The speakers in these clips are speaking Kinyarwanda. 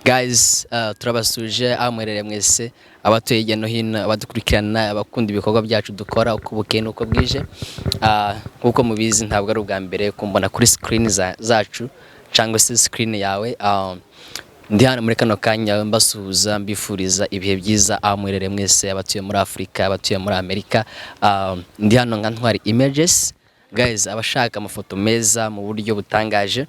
Guys, turabasuje aho muherereye mwese, abatuye hirya no hino, abadukurikirana, abakunda ibikorwa byacu dukora uko bukeye n'uko bwije. Nk'uko mubizi, ntabwo ari ubwa mbere kumbona kuri screen zacu cyangwa se screen yawe. Ndi hano muri kano kanya mbasuhuza, mbifuriza ibihe byiza aho muherereye mwese, abatuye muri Afurika, abatuye muri Amerika. Ndi hano nka Ntwari Images. Guys, abashaka amafoto meza mu buryo butangaje,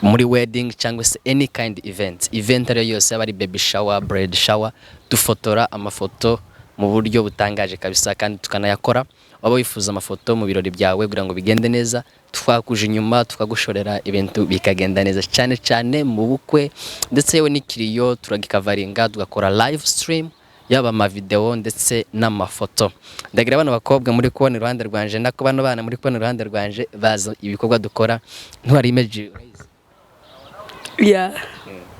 muri wedding cyangwa se any kind event, event ariyo yose, yaba ari baby shower, bride shower, dufotora amafoto mu buryo butangaje kabisa kandi tukanayakora. Waba wifuza amafoto mu birori byawe kugira ngo bigende neza, twakuje inyuma tukagushorera, ibintu bikagenda neza cyane cyane mu bukwe, ndetse yewe n'ikiriyo turagikavaringa, tugakora live stream, yaba amavideo ndetse n'amafoto. Ndagira bano bakobwa muri kubona iruhande rwanje, nako bano bana muri kubona iruhande rwanje, baza ibikorwa dukora. Ntwari Image, urayizi? Yeah.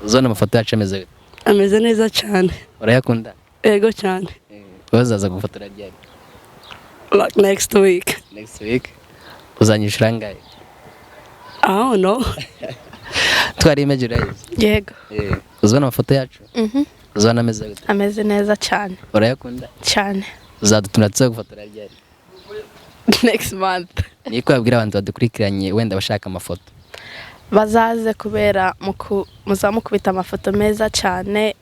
Uzabona amafoto yacu ameze gute? Ameze neza cyane. Urayakunda? Ego cyane. Bazaza gufotora ryari? Like next week. Next week. Uzanyishura angahe? I don't know. Ntwari Image, urayizi? Yego. Uzabona amafoto yacu? Mhm. Uzabona ameze gute? Ameze neza cyane. Urayakunda? Cyane. Uzadutumira tuze gufotora ryari? Next month. Niko babwira abantu badukurikiranye, wenda bashaka amafoto. Bazaze kubera muzamukubita amafoto meza cyane,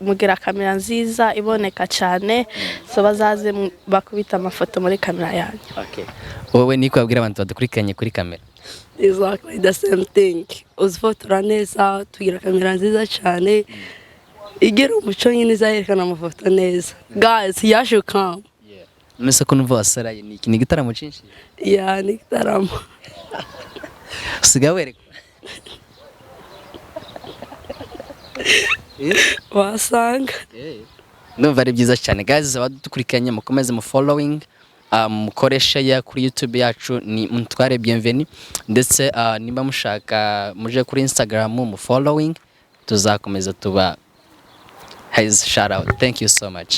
mugira kamera nziza iboneka cyane, so bazaze bakubita amafoto muri kamera yanyu. Okay. Wowe niko babwira abantu badukurikiranye kuri kamera? Exactly the same thing. Uzifotora neza, tugira kamera nziza cyane. Igira umuco nyine, izayerekana amafoto neza. Guys, you should come. None se ko numva wasaraye, ni iki? Ni igitaramo cyinshi? Yeah, ni igitaramo. Usigaye werekwa? Wasanga. Ndumva ari byiza cyane. Guys, abadukurikiranye, mukomeze mu following, mukore share kuri YouTube yacu ni Mutware Bienvenue, ndetse nimba mushaka muje kuri Instagram mu following, tuzakomeza tuba. Guys, shout out, thank you so much.